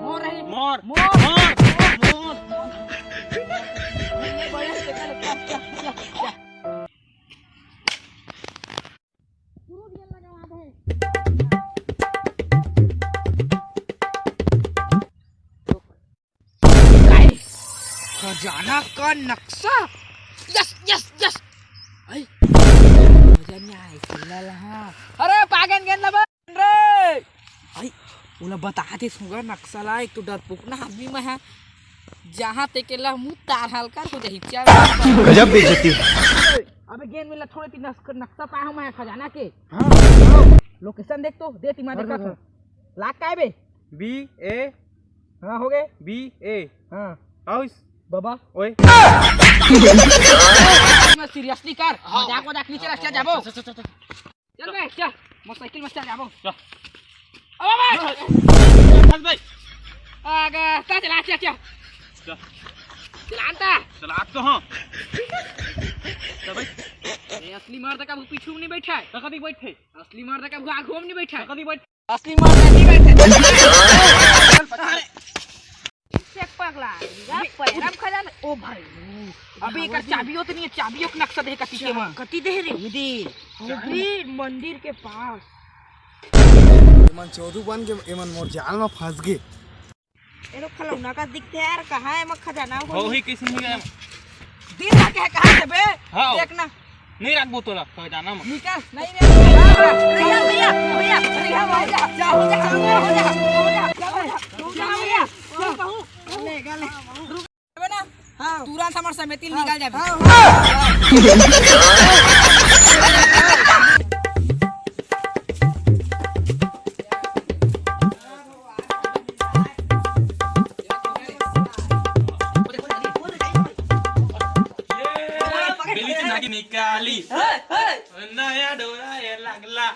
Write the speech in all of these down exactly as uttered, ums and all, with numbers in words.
मोर रही। मोर। मोर। मोर। मोर। मोर। ये बढ़िया से कर, क्या, क्या, क्या, क्या? खजाना का नक्शा। Yes, yes, yes. आई। मजा नहीं आए, सिल्ला लहा। अरे, पागन गेन लबा रे। आई, ओला बता दे सुगर नक्शा ला, एक तो डरपोकना आदमी मैं है। जहाँ ते के ला मुँह तार हल्का हो जाही, चल। गजब बेइज्जती। अबे गेन मिला थोड़े ती नक्श-, नक्शा पाया हूँ मैं खजाना के। हाँ। Location देख तो, दे ती मैं देखा था। लाग का है बे? B A। हाँ, हो गए। B A। हाँ। आउस। बाबा। ओए। मैं seriously कर। हाँ। मजाक वजाक नहीं चला, चल जाबो। चल, चल, चल, चल। चल बे, चल। मोटरसाइकिल में चल जाबो। चल। अब बे। चल भाई। आगा, चल, चला, चल, चल। चल। चला अंता। चला तो हाँ। चल भाई। ए, असली मर्द का पीछू नहीं बैठा है। तो कभी बैठे। असली मर्द का आगू में नहीं बैठा है। तो कभी बैठ। असली मर्द नहीं बैठे। अरे। से पगला, या पैरम खजाना। ओ भाई, अबे एकर चाबियो तो नहीं है, चाबियो के नक्शा दे कती के मा। कती दे रे? ये दे। वो भी मंदिर के पास। एमन चोदू बन के एमन मोर जाल में फंस गए। ये लोग खलौना का दिखते यार, कहाँ है एमा खजाना? हो ही किसी नहीं गया। दिन भर के है, कहाँ से बे? हाँ। देखना। नहीं रखबो तोला, तो जाना मत। निकल, नहीं रे। भैया, भैया, भैया, भैया, हो जा, जा, हो जा, हो जा, हो जा, हो जा, जा, भैया, जा, भैया, जा, कहूँ। ले, गले। रुक बे ना। हाँ। तुरंत हमर समिति निकल जाबे। हाँ, हाँ। निकाली नया डोरा ये लागला।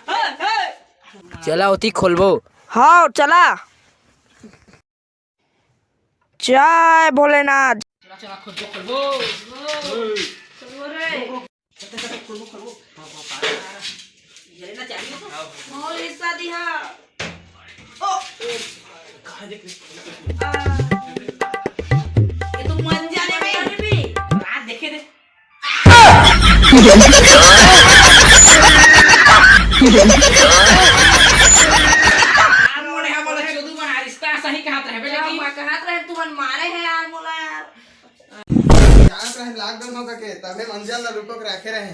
चला ओती खोलबो। हाँ, चला। जय भोलेनाथ। चला, चला, खोलबो, खोलबो। खोलबो रे। खोलबो, खोलबो। हाँ, हाँ, हाँ। ये लेना चाहिए तो। हाँ। मोर हिस्सा दिहा। ओ। आ। ये तो मन जाने में। रात देखे दे। मोरे हा मोला चोदू बना रिश्ता सही कहत रहे बे, लेकिन मैं कहत रहे तुमन मारे है यार मोला यार। जानत रहे lockdown होगा के, तबे मंजल ला रुको के रखे रहे।